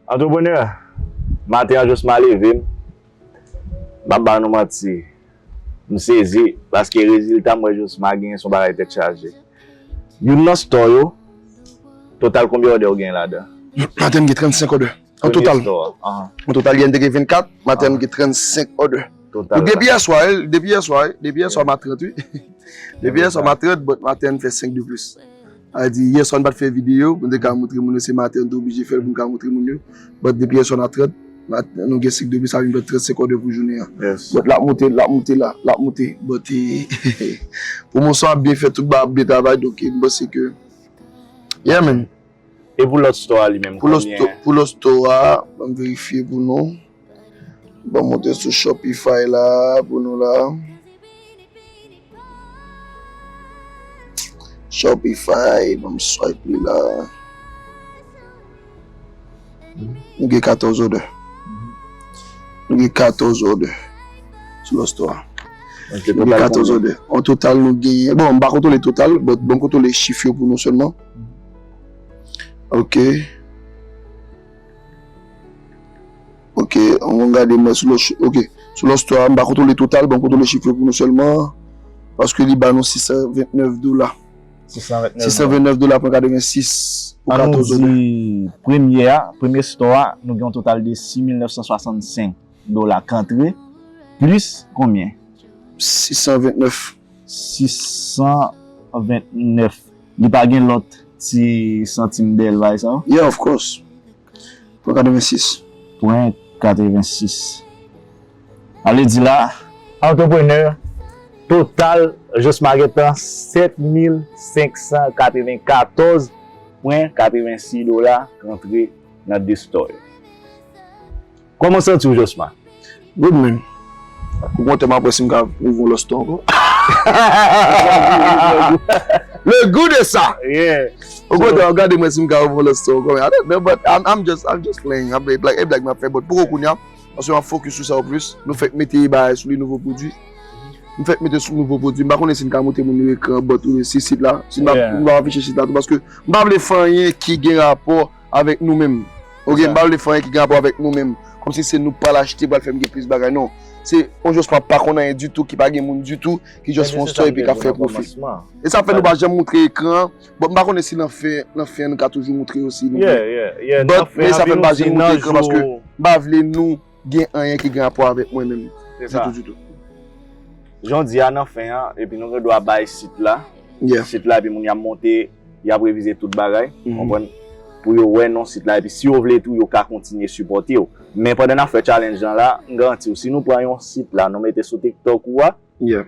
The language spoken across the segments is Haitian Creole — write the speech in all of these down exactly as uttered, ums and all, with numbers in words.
Antreprenè, maten an Josma leve m, m p ap ba nou manti, m sezi, paske rezilta m wè Josma genyen se yon bagay tèt chaje. Youn nan store yo, total konbyen òdè w genyen ladan? Maten m gen trannsenk òdè. An total. Store, an. An total, yè m te gen vennkat, maten m gen trannsenk òdè. Total. Depi yè swa, wi, depi yè swa, wi, depi yè swa m a trant, wi. Depi yè swa m a trant, but maten m fè senk de plis. A di, yè swa n pa t fè videyo, pou n te ka montre moun yo, se maten n te oblije fè l pou n ka montre moun yo. But depi yè swa n a trant, nou gen senk de plis, sa vin fè trannsenk òdè pou jounen an. But l ap monte, l ap monte la, l ap monte. But, eh, pwomosyon ap byen fèt, tout bagay ap byen travay, donk, eh, m panse ke, yeah, man. E pou lòt store a li menm, konbyen? Pou lòt store a, ban m verifye pou nou. Ban m monte sou Shopify la pou nou la. Shopify, ban m swipe li la. Nou gen katòz òdè. Nou gen katòz òdè sou lòt store a. Nou gen katòz òdè. An total, nou genyen, bon, m pa kontwole total, but ban m kontwole chif yo pou nou sèlman. Ok. Ok, ann gade mwen sou lòt, ok. Sou lòt store a, m pa kontwole total, ban m kontwole chif yo pou nou sèlman. Paske li ba nou sis san vennèf dola. Sis san vennèf dola pwen katrevensis pou katòz òdè. An nou di premye a, premye store a, nou gen yon total de sis mil nèf san swasannsenk dola k antre, plis konbyen? Sis san vennèf. Sis san vennèf. Li pa gen lòt ti santim dèyè l, bagay sa yo? Yeah, of course. Pwen katrevensis. Pwen katrevensis. Ale di la, antreprenè, total Josma gentan sèt mil senk san katrevenkatòz pwen katrevensis dola k antre nan de store yo. Kòman w santi w, Josma? Good, man. Ou konnen m ap wè si m ka ouvri yon lòt store ankò. Le goût de ça. Yeah. Ou konnen, gade mwen si m ka ouvri yon lòt store ankò. I don't know, but I'm, I'm just, I'm just playing. E blag, e blag m ap fè, but poko kounye a. Paske m ap focus sou sa yo plis. Nou fèk mete bagay sou li, nouvo pwodui. M fèk mete sou nouvo pwodui. M pa konnen si n ka montre moun yo ekran, but ou si sit la. Si n pa, nou pa afiche sit la tou, paske m pa vle fè anyen ki gen rapò avèk nou menm. Ok, m pa vle fè anyen ki gen rapò avèk nou menm. Kòmsi se nou k pral achte, pral fè m gen plis bagay, non. Se yon Josma pa konn anyen ditou, ki pa gen moun ditou, ki just fè yon store epi k ap fè pwofi. E sa fè nou pa janm montre ekran an. Bon, m pa konnen si nan fen, nan fen an nou ka toujou montre yo si nou vle. But, men sa fè m pa janm montre ekran paske m pa vle nou gen anyen ki gen rapò avèk mwen menm. Ditou, ditou. Jan w di a nan fen an, epi nou gen dwa bay sit la. Sit la, epi moun y ap monte, y ap revize tout bagay, konprann? Pou yo wè non sit la, epi si yo vle tou, yo ka kontinye sipòte w. Men pandan n ap fè challenge lan la, m garanti w, si nou pran yon sit la, nou mete sou TikTok ou a,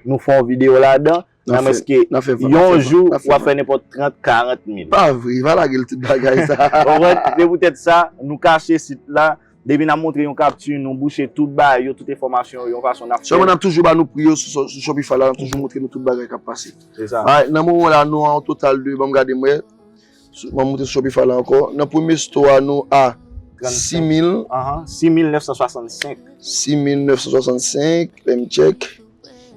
nou fè yon videyo ladan, nan mwen ke yon jou, w ap fè nenpòt trant, karant mil. Pa vre, pa lage l tout bagay sa. Konprann? Se poutèt sa, nou kache sit la, depi n ap montre yon kapti, nou bouche tout bagay yo, tout enfòmasyon yo, yon fason n ap fè. Sèlman n ap toujou ba nou pri yo sou, sou Shopify la, n ap toujou montre nou tout bagay k ap pase. Se sa. Alright, nan moman la, nou an total de, ban m gade m wè, sou, ban m monte sou Shopify la ankò. Nan premye store a, nou a sis mil. Ahan, sis mil nèf san swasannsenk. Sis mil nèf san swasannsenk, lè m check.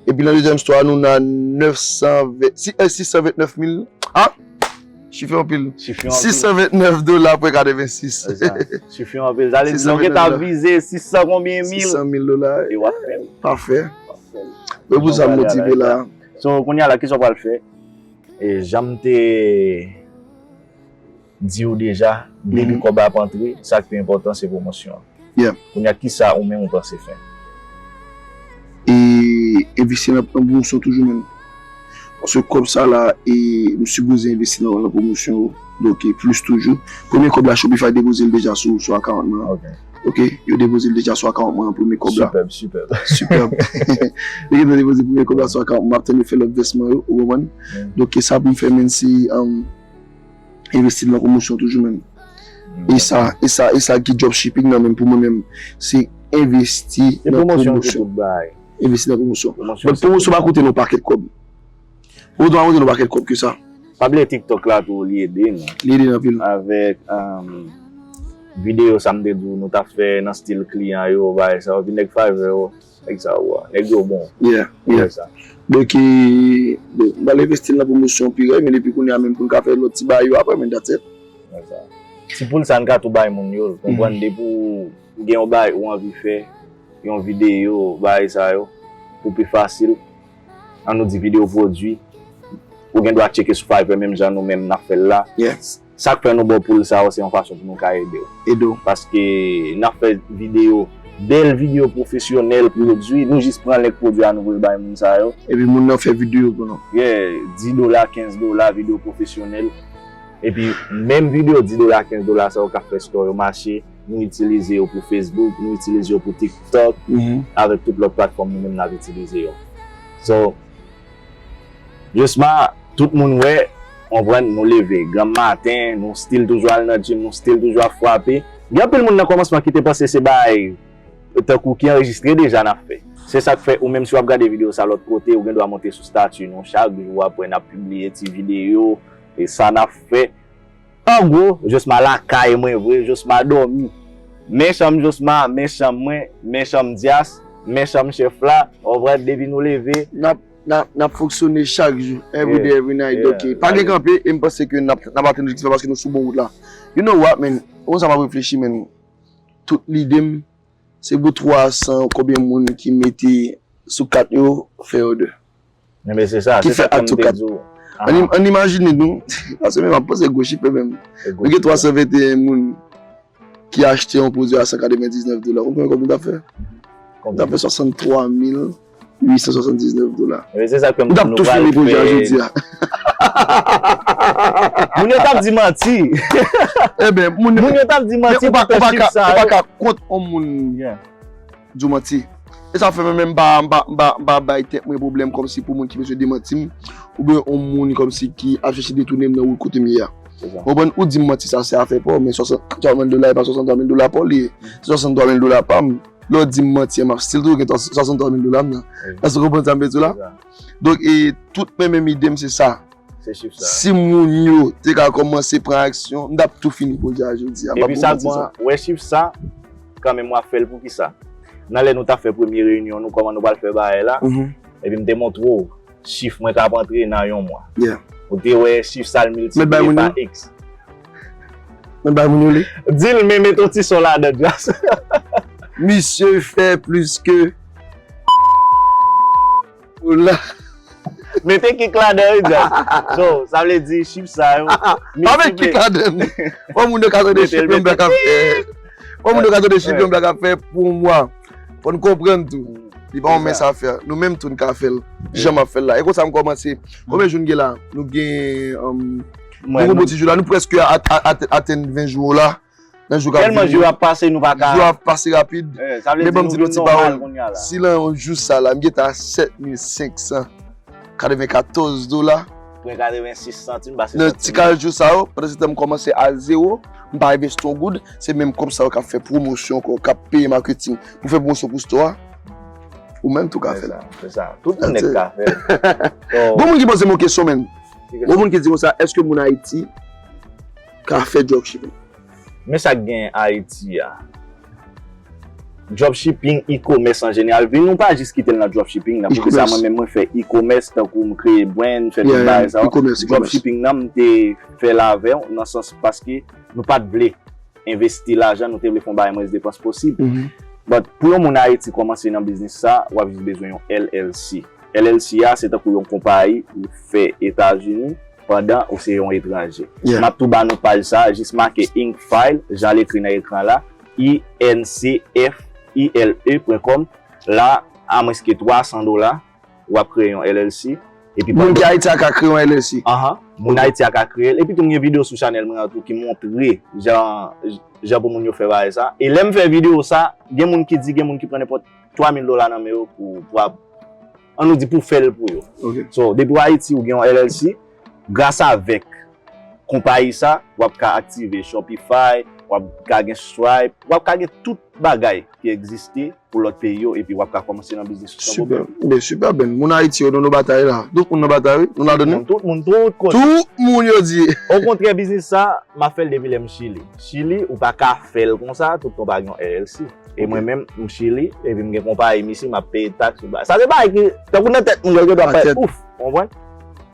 Epi nan dezyèm store a, nou nan nèf san ven, si, eh, sis san vennèf mil. Ah! Chif yo anpil. Chif yo anpil. Sis san vennèf dola pwen katrevensis. Se sa. Chif yo anpil. Sa vle di, nou gentan vize sis san konbyen mil. Sis san mil dola. E w ap fè l. Pa fè. E pou sa m motive la. So, kounye a la, kisa w pral fè? E jan m te di w deja, depi kòb la ap antre, sa k pi enpòtan se pwomosyon an. Kounye a, kisa ou menm ou panse fè? E envesti nan, nan pwomosyon toujou menm. Paske kòb sa la, e, m sipoze envesti nan, nan pwomosyon yo. Donk, e plis toujou. Premye kòb la, Shopify depoze l deja sou, sou account mwen an. Ok, yo depoze l deja sou account mwen an, premye kòb la. Superb, superb. Superb. Yo gentan depoze premye kòb la sou account mwen, m ap tann yo fè lòt vèsman yo, ou konprann? Donk, e sa pou m fè menm se, um, envesti nan pwomosyon toujou menm. E sa, e sa, e sa ki dropshipping nan menm pou mwen menm, se envesti nan pwomosyon. Envesti nan pwomosyon. Bon, pwomosyon pa koute nou pakèt kòb. Pwomosyon pa koute nou pakèt kòb ke sa. Pa bliye TikTok la tou, li ede nou. Li ede nou anpil. Avèk, um, videyo sa m te di w nou t ap fè nan stil kliyan yo, bagay sa yo, epi nèg Fiverr yo, nèg sa yo, nèg yo bon. Yeah, yeah. Donk, e, bon, m pral envesti nan pwomosyon pi rèd, men depi kounye a menm pou n ka fè lòt ti bagay yo apre, men that's it. Nèg sa. Ti poul sa n ka tou bay moun yo, konprann, depi w gen yon bagay ou anvi fè, yon videyo, bagay sa yo, pou pi fasil, an nou di videyo pwodui, ou gen dwa tcheke sou Fiverr menm jan nou menm n ap fè l la. Sa k fè nou ba w poul sa yo, se yon fason pou nou ka ede w. Ede w. Paske n ap fè videyo, bèl videyo pwofesyonèl pwodui, nou jis pran link pwodui a nou voye bay moun sa yo. Epi moun nan fè videyo pou nou. Yeah, dis dola, kenz dola, videyo pwofesyonèl. Epi menm videyo dis dola, kenz dola sa yo k ap fè store yo mache, nou itilize yo pou Facebook, nou itilize yo pou TikTok, avèk tout lòt platfòm nou menm n ap itilize yo. So, Josma, tout moun wè, konprann, nou leve granm maten, nou still toujou al nan gym, nou still toujou ap frape. Gen anpil moun nan kòmansman ki te panse se bagay tankou ki anrejistre deja n ap fè. Se sa k fè ou menm si w ap gade videyo sa lòt kote, ou gen dwa monte sou stati nou chak jou, w ap wè n ap pibliye ti videyo, e sa n ap fè. An gwo, Josma lakay mwen vre, Josma dòmi. Men chanm Josma, men chanm mwen, men chanm Dyas, men chanm chèf la, w konprann, depi nou leve, n ap, n ap, n ap fonksyone chak jou, every day, every night. Donk, pa gen kanpe, e m panse ke n ap, n ap atenn objektif la paske nou sou bon wout la. You know what, man? Ou konn sa m ap reflechi, man? Tout lide m, se pou twa san konbyen moun ki mete sou kat yo fè òdè. Enben, se sa, ki fè act sou kat. Ann im-, ann imajine nou, paske menm ap panse gwo chif menm. Nou gen twa san venteyen moun ki achte yon pwodui a san katrevendiznèf dola. Ou konn konbyen nou t ap fè? Nou t ap fè swasanntwa mil uit san swasanndiznèf dola. Enben, se sa k fè m di nou pral fè. Nou t ap tou fini pwodui a jodi a. Moun yo t ap di manti. Enben, moun yo t ap di manti pou fè chif sa yo. Ou pa ka kont yon moun di w manti. E sa fè mwen menm m pa, m pa, m pa, m pa bay tèt mwen pwoblèm kòmsi pou moun ki bezwen demanti m, oubyen yon moun kòmsi ki ap chèche detounen m nan wout kote m ye a. Ou konprann? Ou di m manti, sa se afè pa w, men swasanntwa mil dola e pa swasanntwa mil dola pa w li ye. Se swasanntwa mil dola pa m. Lè w di m manti an, m ap still toujou gen swasanntwa mil dola m nan. Èske w konprann sa m vle di w la? Donk, e, tout mwen menm ide m se sa. Se chif sa. Si moun yo te ka kòmanse pran aksyon, m t ap tou fini pwodui a jodi a. M p ap pou manti sa. Epi sa, wè chif sa, kanmenm w ap fè l pou kisa? Nan lè nou t ap fè premye reyinyon nou, kòman nou pral fè bagay la, epi m te montre w chif mwen k ap antre nan yon mwa. Ou te wè chif sa l miltipliye pa X. Mwen bay moun yo li. Di l, men mete yon ti son ladan, Dyas. Misye fè plis ke Pou la. Mete kik ladan wi, Dyas. So, sa vle di chif sa yo. Pa met kik ladan. Fò moun yo ka tande chif yon blag ap fè. Fò moun yo ka tande chif yon blag ap fè pou yon mwa. Fò n konprann tou. Li pa yon mens afè. Nou menm tou n ka fè l. Jan m ap fè l la. E konsa m kòmanse. Konbyen jou n gen la? Nou gen, um, nou gen bon ti jou la. Nou prèske a, a, a, atenn ven jou la. Nan jou k ap vini yo. Tèlman jou ap pase, nou pa ka. Jou ap pase rapid. Men ban m di nou ti pawòl. Si nan yon jou sa la, m gentan a sèt mil senk san katrevenkatòz dola. Pwen katrevensis santim, pase santim. Nan ti kal jou sa yo, pandan se tan m kòmanse a zewo, m pa envesti yon goud, se menm kòb sa yo k ap fè pwomosyon ankò, k ap peye maketing pou fè pwomosyon pou store a. Ou menm tou ka fè l. Se sa, se sa. Tout moun nèt ka fè l. Gon moun ki poze m yon kesyon, menm. Gon moun ki di konsa, èske moun Ayiti ka fè dropshipping? Men sa k gen Ayiti a. Dropshipping, e-commerce an jeneral, vin nou pa jis kite l nan dropshipping nan. Poukisa mwen menm mwen fè e-commerce, tankou m kreye brand, fè tout bagay sa yo. Dropshipping nan, m te fè l avè w, nan sans paske nou pa t vle envesti lajan, nou te vle fè yon bagay mwens depans posib. But pou yon moun Ayiti kòmanse nan biznis sa, w ap jis bezwen yon L L C. L L C a, se tankou yon konpayi ou fè Etazini pandan ou se yon etranje. M ap tou ba nou paj sa, jis make Incfile, jan l ekri nan ekran la, I N C F I L E pwen kòm. La, a mwens ke twa san dola, w ap kreye yon L L C. Epi moun ki Ayiti a ka kreye yon L L C. Ahan. Moun Ayiti a ka kreye l. Epi tou, m gen videyo sou chanèl mwen an tou ki montre jan, jan pou moun yo fè bagay sa. E lè m fè videyo sa, gen moun ki di, gen moun ki pran nenpòt twa mil dola nan men yo pou, pou ap, an nou di, pou fè l pou yo. So, depi w Ayiti, ou gen yon L L C, gras avèk konpayi sa, w ap ka aktive Shopify, w ap ka gen Stripe, w ap ka gen tout bagay ki egziste pou lòt peyi yo, epi w ap ka kòmanse nan biznis ou san pwoblèm. Sipè, ben, sipè, ben. Moun Ayiti yo, nou, nou batay la. Tout moun nan batay, wi. Nou ladan, non? Tout moun, tout kote. Tout moun yo di. Okontrè, biznis sa, m ap fè l depi lè m Chili. Chili, ou pa ka fè l konsa, tout tan w pa gen yon L L C. E mwen menm, m Chili, epi m gen konpayi m isi, m ap peye taks, ou ba. Sa se bagay ki, tankou nan tèt moun yo, yo dwe ap fè ouf, ou konprann?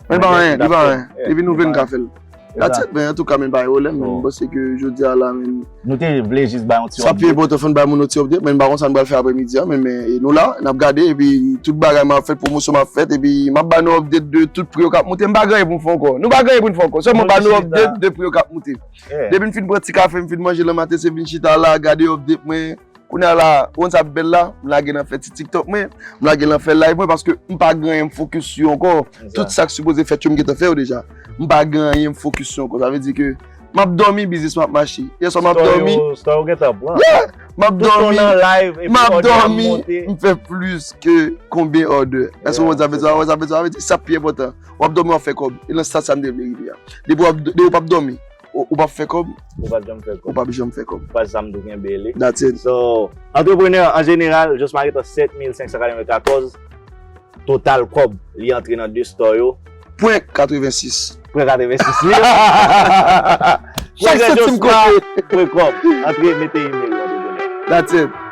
Men li pa anyen, li pa anyen. Depi nou vle, n ka fè l. That's it, men antouka, men pa gen pwoblèm, men m panse ke jodi a la, men Nou te vle jis bay yon ti sa pi enpòtan, fò n bay moun yon ti update, men m pa konn sa n pral fè aprè midi a, men, men e nou la, n ap gade, epi tout bagay m ap fèt, pwomosyon m ap fèt, epi m ap ba nou update de tout pri yo k ap moute, m pa gen anyen pou m fè ankò, nou pa gen anyen pou n fè ankò, sèlman ba nou update de pri yo k ap moute. Depi m fin pran ti kafe, m fin manje lan maten, se vin chita la, gade update mwen, kounye a la, ou konn sa ap bèl la, m lage nan fè ti TikTok mwen, m lage nan fè live mwen, paske m pa gen anyen m focus sou yo ankò. Tout sa k sipoze fèt yo, m gentan fè yo deja. M pa gen anyen m focus sou yo ankò. Sa vle di ke m ap dòmi, biznis mwen ap mache. Yèswa m ap dòmi. Story ou gentan pran. Yeah! M ap Tout tan dòmi, nan live epi m ap order ap dòmi, monte. M fè plis ke konbyen order. Èske ou konn sa vle di? Ou konn sa vle di? Sa pi enpòtan. W ap dòmi, w ap fè kòb. E nan stad sa m te vle rive a. Depi w ap, depi w p ap dòmi, ou, ou p ap fè kòb, Ou p ap janm fè kòb. Ou p ap janm fè kòb. Fraz sa m tou kenbe li. That's it. So, antreprenè an jeneral, Josmar gentan sèt mil senk san katrevenkatòz total kòb li antre nan de store yo. Pwen katrevensis. Pwen katrevensis mil. Chak santim konte. Pwen kòb. Antre, mete email ou, antreprenè. That's it.